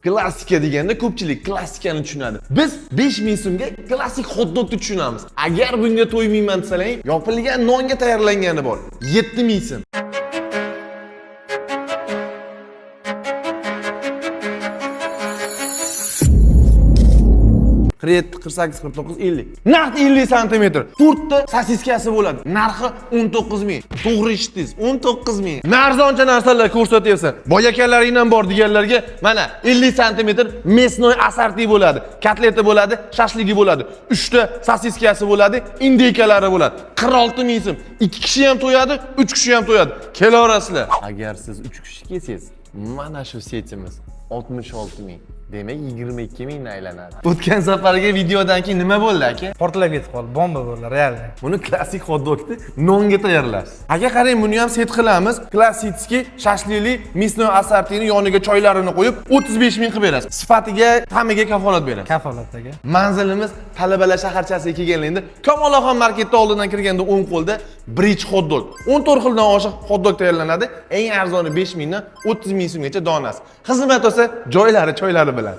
Klassika deganda ko'pchilik klassikani tushunadi. Biz 5000 so'mga klassik hot-dogni tushunamiz. Agar bunga to'ymayman desalaring, yopilgan nonga tayyorlangani bor. 7000 so'm. 47, 48, 49, 50. Naqd 50 santimetr. To'rtta sosiskasi bo'ladi. Narxi 19 ming. To'g'ri eshitdingiz. 19 ming. Arzoncha narsalar ko'rsatyapsan. Boy akalaring ham bor deganlarga mana 50 santimetr мясной ассорти bo'ladi. Kotleti bo'ladi, shashligi bo'ladi. 3 ta sosiskasi bo'ladi, индейка lari bo'ladi. 46 ming so'm. 2 kishi ham to'yadi, 3 kishi ham to'yadi. Kelaverasizlar. Agar siz 3 kishi kelsangiz, mana shu сеть imiz 66 ming. Demak 22 mingdan aylanadi. O'tgan safargi videodan keyin nima bo'ldi, aka? Portlab ketib qoldi, bomba bo'ldi, реально. Buni klassik hot-dogni nonga tayyorlaysiz. Aka, qarang, buni ham сеть qilamiz. Klassik shashlikli мясной ассорти ni yoniga choylarini qo'yib 35 ming qilib berasiz. Sifatiga, ta'miga kafolat berasiz. Kafolat, aka. Manzilimiz Talabalar shaharchasiga kelganingda Kamolaxon marketda oldidan kirganda o'ng qo'lda Bridge hot dog. 14 xildan oshiq hot dog tayyorlanadi. Eng arzoni 5 mingdan 30 ming so'mgacha donasi. Xizmat bo'lsa joylari, choylari bilan.